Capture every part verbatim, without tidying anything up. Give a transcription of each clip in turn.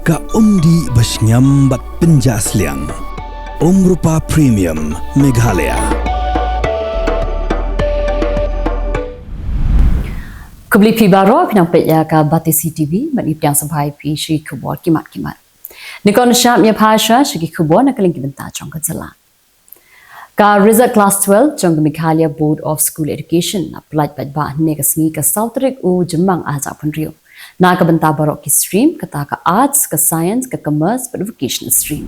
Ka umdih ba shngiam bad pynjah sliang. Umrupa Premium Meghalaya. Khublei phi baroh, phi nang peit ïa ka Batesi TV, bad ngi pdiang sngewbha ïa phi sha ki khubor ki mat ki mat. Nyngkong nyngkong ïa phi sha ki khubor na ka liang ki bynta jong ka jylla. Ka result class twelve jong ka Meghalaya Board of School Education la pyllait paidbah hynne ka sngi ka saw tarik u Jymmang ar hajar arphew hynriew. Na ka bynta baroh ki stream, kata ka arts, ka science, ka commerce bad vocational stream.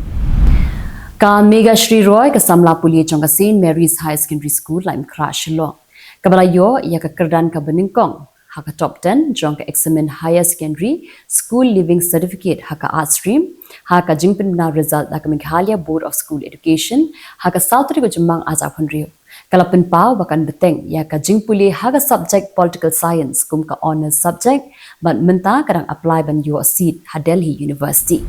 Ka Megha Shri Roy, ka samla pule jong ka Saint Mary's Higher Secondary School, la im khra Shillong, kaba la ïoh ïa ka kyrdan kaba nyngkong ha ka top ten jong ka eksamin Higher Secondary School Leaving Certificate ha ka Arts stream, ha ka jingpynbna result da ka Meghalaya Board of School Education ha ka saw tarik u Jymmang ar hajar arphew hynriew. Ka la pynpaw ba kan bteng ïa ka jingpule ha ka subject Political Science kum ka honours subject, bad mynta ka dang apply ban ïoh seat ha Delhi University.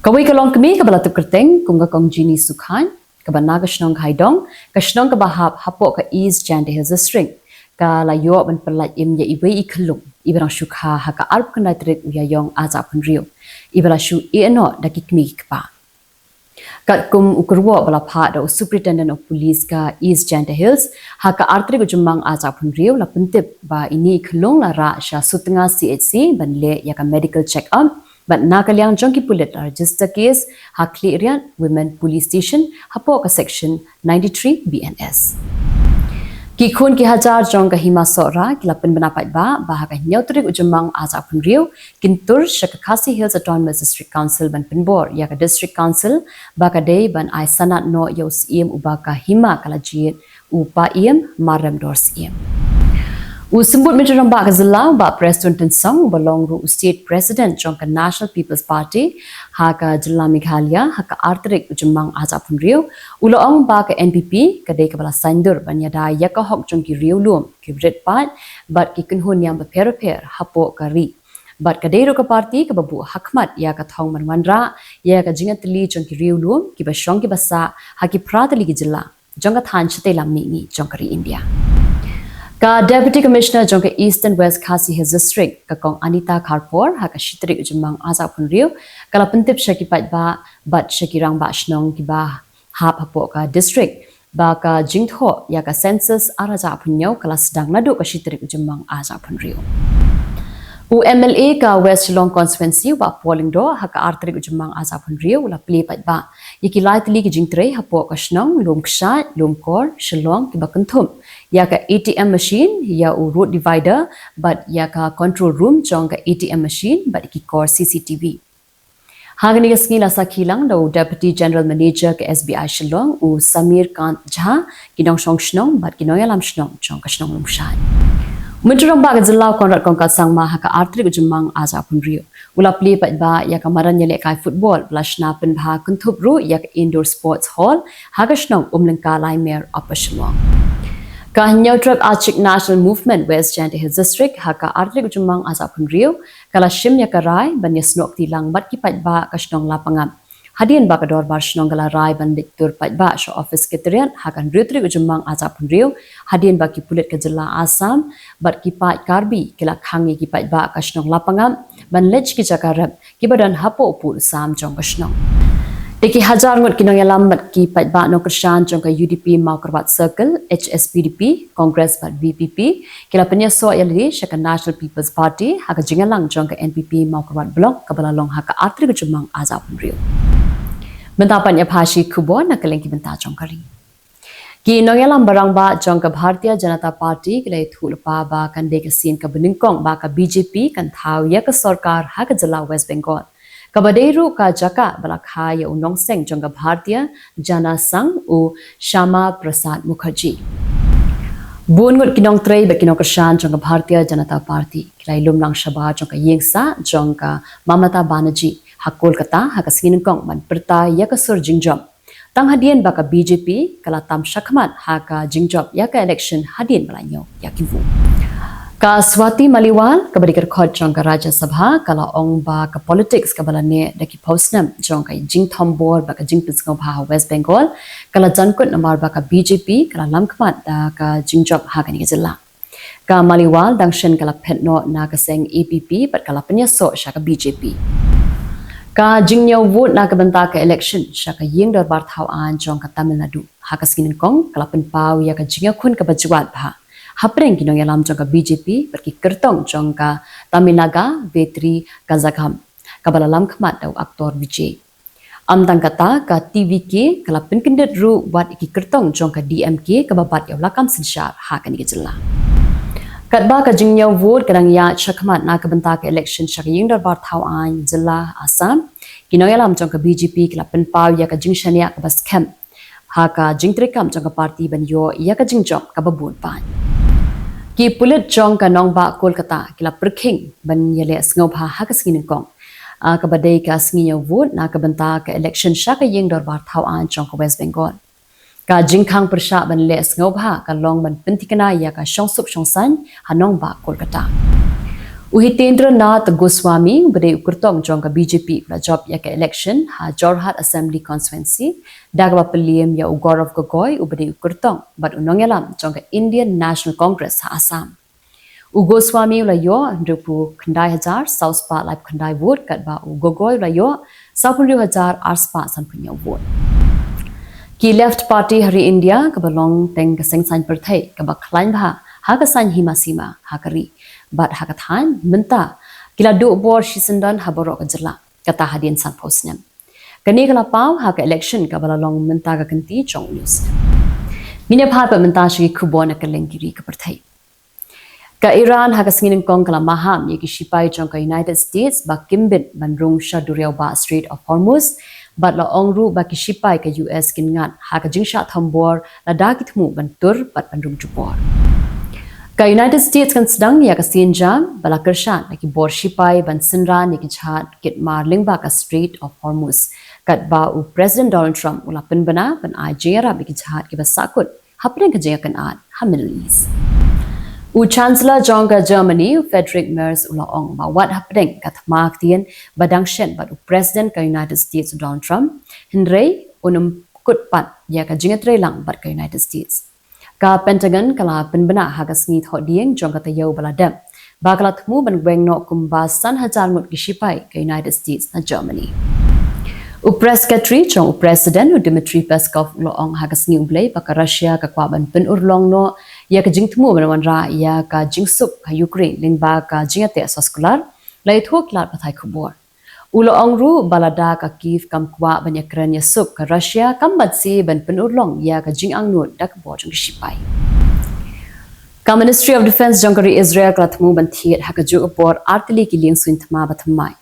Kawei ka longkmie kaba la tip kyrteng kum ka Kong Jini Sukhain, kaba na ka shnong Khaidong, ka shnong kaba hap hapoh ka East Jaintia Hills District, ka la ïoh ban pyllait im ïa iwei i khyllung iba dang shu kha ha ka arphew khyndai tarik u Ïaïong ar hajar arphew hynriew, iba la shu ïehnoh da ki kmie ki kpa. Katkum u kyrwoh ba la phah da u Superintendent of Police ka East Jaintia Hills, ha ka ar tarik u Jymmang ar hajar arphew hynriew la pyntip ba ine i khyllung la rah sha Sutnga C H C ban leh ïa ka medical check-up, bad na ka liang jong ki pulit la register case ha Khliehriat Women Police Station hapoh ka section ninety-three B N S. Ki khun ki hajar jong ka Hima Sohra ki la pynbna paidbah ba ha ka hynñiew tarik u Jymmang ar hajar arphew hynriew kin tur sha ka Khasi Hills Autonomous District Council ban pynbor ïa ka District Council, ba ka dei ban ai sanad noh ïa u Syiem uba ka Hima ka la jied, u Paiem Marrem Dorsyiem. U Symbud Myntri Rangbah ka jylla, Bah Prestone Tynsong, uba long ruh u State President jong ka National People's Party ha ka jylla Meghalaya, ha ka ar tarik u Jymmang ar hajar arphew hynriew, u la ong ba ka N P P ka dei kaba la saiñdur ban ïada ïa ka hok jong ki riewlum kiba rit paid bad ki kynhun niam bapher bapher hapoh ka ri. Bad ka dei ruh ka party kaba buh hakhmat ïa ka thong ban wanrah ïa ka jingïatylli jong ki riewlum kiba shong kiba sah ha ki phra tylli ki jylla jong ka thaiñ shatei lam mihngi jong ka ri India. Ka Deputy Commissioner jong ka Eastern West Khasi Hills District, ka Kong Anita Kharpor, ha ka shi tarik u Jymmang ar hajar arphew hynriew, ka la pyntip sha ki paidbah bad sha ki rangbah shnong kiba hap hapoh ka district ba ka jingthoh ïa ka census ar hajar arphew hynñiew ka la sdang naduh ka shi tarik u Jymmang ar hajar arphew hynriew. U M L A ka West Shillong Constituency, Bah Paul Lyngdoh, ha ka ar tarik u Jymmang ar hajar arphew hynriew u la plie paidbah ïa ki lai tylli ki jingtrei hapoh ka shnong, lum kshaid, lum kor Shillong, kiba kynthup ïa ka A T M machine, ïa u road divider bad ïa ka control room jong ka A T M machine bad ïa ki kor C C T V. Ha kane ka sngi la sakhi lang da u Deputy General Manager ka S B I Shillong, u Samir Kant Jha, ki nongshong shnong bad ki nongïalam shnong jong ka shnong Lumshai. U Myntri Rangbah ka jylla, Conrad Kongkal Sangma, ha ka ar tarik u Jymmang ar hajar arphew hynriew u la plie paidbah ïa ka madan ïalehkai football ba la shna pynbha kynthup ruh ïa ka Indoor Sports Hall ha ka shnong Umlyngka Laimer, Upper Shillong. Ka Hynñiewtrep Achik National Movement West Jaintia Hills District, ha ka ar tarik u Jymmang ar hajar arphew hynriew, ka la shim ïa ka rai ban ïasnoh kti lang bad ki paidbah ka shnong Lapangap, hadien ba ka dorbar shnong ka la rai ban leit tur paidbah sha office secretariat ha ka hynriew tarik u Jymmang ar hajar arphew hynriew, hadien ba ki pulit ka jylla Assam bad ki paid Karbi ki la khang ïa ki paidbah ka shnong Lapangap ban leit sha ki jaka rep kiba don hapoh u pud u sam jong ka shnong. Te ki hajar ngut ki nongïalam bad ki paidbah nongkyrshan jong ka U D P Mawkyrwat Circle, H S P D P, Congress bad V P P ki la pynïasoh ïalade sha ka National People's Party ha ka jingïalang jong ka N P P Mawkyrwat Block kaba la long ha ka ar tarik u Jymmang ar hajar arphew hynriew. Mynta pat ïa phi sha ki khubor na ka liang ki bynta jong ka ri. Ki nongïalam ba rangbah jong ka Bharatiya Janata Party ki la ïathuh lypa ba kan dei ka sien kaba nyngkong ba ka B J P kan thaw ïa ka sorkar ha ka jylla West Bengal, kaba dei ruh ka jaka ba la kha ïa u nongseng jong ka Bharatiya Jana Sangh, u Shyama Prasad Mukherjee. Bun ngut ki nongtrei bad ki nongkyrshan jong ka Bharatiya Janata Party ki la ïalum lang shabar jong ka ïing sah jong ka Mamata Banerjee ha Kolkata ha ka sngi nyngkong ban pyrta ïa ka sur jingjop, tang hadien ba ka B J P ka la tam shakhmat ha ka jingjop ïa ka election hadien ba la ñiew ïa ki vote. Ka Swati Maliwal, kaba dei ka dkhot jong ka Rajya Sabha, ka la ong ba ka politics kaba la neh da ki phew snem jong ka jingthombor bad ka jingpynsngewbha ha West Bengal ka la jan kut namar ba ka B J P ka la lam khmat da ka jingjop ha kane ka jylla. Ka Maliwal dang shen ka la phet noh na ka seng A P P bad ka la pynïasoh sha ka B J P. Ka jingñiew vote na ka bynta ka election sha ka ïing dorbar thaw aiñ jong ka Tamil Nadu ha ka sngi nyngkong ka la pynpaw ïa ka jingïakhun kaba jwat bha hapdeng ki nongïalam jong ka B J P bad ki kyrtong jong ka Tamilnaga Vetri Kazhagam, kaba la lam khmat da u aktor Vijay. Ym tang kata, ka T V K ka la pynkyndit ruh wat ïa ki kyrtong jong ka D M K kaba bat ïa u lakam synshar ha kane ka jylla. Katba ka jingñiew vote ka dang ïaid shakhmat na ka bynta ka election sha ka ïing dorbar thaw aiñ jylla Assam, ki nongïalam jong ka B J P ki la pynpaw ïa ka jingshaniah kaba skhem ha ka jingtreikam jong ka party ban ïoh ïa ka jingjop kaba bun paid. Ki pulit jong ka nongbah Kolkata ki la pyrkhing ban ïaleh sngewbha ha ka sngi nyngkong, ah, kaba dei ka sngi ñiew vote na ka bynta ka election sha ka ïing dorbar thaw aiñ jong ka West Bengal. Ka jingkhang pyrshah ban leh sngewbha ka long ban pynthikna ïa ka shongsuk shongsaiñ ha nongbah Kolkata. U Hitendra Nath Goswami, uba dei u kyrtong jong ka B J P, u la jop ïa ka election ha Jorhat Assembly Constituency da kaba pynliem ïa u Gaurav Gogoi, uba dei u kyrtong bad u nongïalam jong ka Indian National Congress ha Assam. U Goswami u la ïoh hynriewphew khyndai hajar saw spah laiphew khyndai vote, katba u Gogoi u la ïoh sawphew hynriew hajar ar spah sanphew hynñiew vote. Ki Left Party ha ri India, kaba long teng ka seng saiñ pyrthei kaba khlaiñ bha ha ka saiñ hima sima ha ka ri bad ha ka thaiñ, mynta ki la duh bor shisyndon ha baroh ka jylla, kata hadien sanphew snem. Kane ka la paw ha ka election kaba la long mynta ka kynti jong une u snem. Ngin ïa phai pat mynta sha ki khubor na kylleng ki ri ka pyrthei. Ka Iran ha ka sngi nyngkong ka la maham ïa ki shipai jong ka United States ba kim bit ban rung sha duriaw bah Strait of Hormuz, bad la ong ruh ba ki shipai ka U S kin ngat ha ka jingshah thombor lada ki thmu ban tur bad ban rung jubor. Ka United States kan sdang ïa ka sienjam ba la kyrshan da ki bor shipai ban synran ïa ki jahaj kit mar lyngba ka Strait of Hormuz, katba u President Donald Trump u la pynbna ban ai jingïarap ïa ki jahaj kiba sahkut hapdeng ka jingïakynad ha Middle East. U Chancellor jong ka Germany, u Friedrich Merz, u la ong ba wat hapdeng ka thma ktien ba dang shen bad u President ka United States, u Donald Trump, hynrei un ym kut pat ïa ka jingïatreilang bad ka United States. Ka Pentagon ka la pynbna ha ka sngi Thohdieng jong ka taïew ba la dep ba ka la thmu ban weng noh kumba san hajar ngut ki shipai ka United States na Germany. U Press Secretary jong u President, u Dmitry Peskov, u la ong ha ka sngi U Blei ba ka Russia ka kwah ban pynurlong noh ïa ka jingthmu ban wanrah ïa ka jingsuk ha Ukraine lyngba ka jingïateh soskular, la ïathuh ki lad pathai khubor. U la ong ruh ba lada ka Kyiv kam kwah ban ïakren ïasuk, ka Russia kam banse ban pynurlong ïa ka jingangnud da ka bor jong ki shipai. Ka Ministry of Defence jong ka ri Israel ka la thmu ban thied ha kajuh ka por ar tylli ki liengsuiñ thma ba thymmai.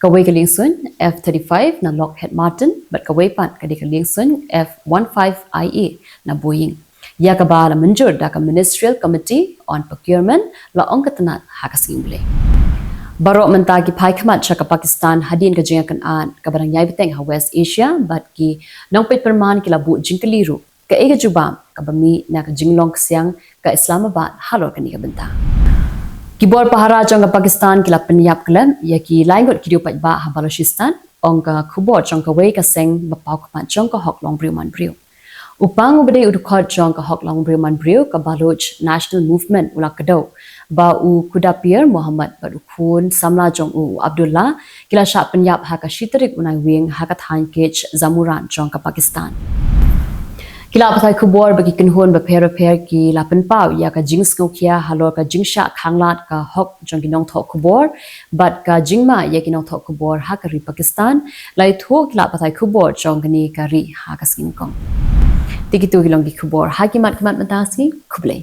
Kawei ka liengsuiñ F thirty-five na Lockheed Martin bad kawei pat ka dei ka liengsuiñ F one five I A na Boeing, ïa kaba la mynjur da ka Ministerial Committee on Procurement, la ong ka tnat ha ka sngi U Blei. Baroh mynta ki phai khmat sha ka Pakistan hadien ka jingïakynad kaba dang ïai bteng ha West Asia, bad ki nongpeit pyrman ki la buh jingkylli ruh kaei ka jubab kaba mih na ka jinglong ksiang ka Islamabad halor kane ka bynta. Ki bor pahara jong ka Pakistan ki la pynïap khlem ïa ki lai ngut ki riew paidbah ha Balochistan, ong ka khubor jong kawei ka seng ba paw khmat jong ka hok long briew man briew. U pang uba dei u dkhot jong ka hok long briew man briew ka Baloch National Movement u la kdew ba u Khuda Pir Mohammad bad u khun samla jong u, u Abdullah, ki la shah pynïap ha ka shi tarik u Naiwieng ha ka thaiñ Kech Zamuran jong ka Pakistan. Ki lad pathai khubor bad ki kynhun bapher bapher ki la pynpaw ïa ka jingsngewkhia halor ka jingshah khanglad ka hok jong ki nongthoh khubor bad ka jingma ïa ki nongthoh khubor ha ka ri Pakistan, la ïathuh ki lad pathai khubor jong kane ka ri ha ka sngi nyngkong. Te kito ki long ki khubor ha ki mat ki mat mynta ka sngi. Khublei.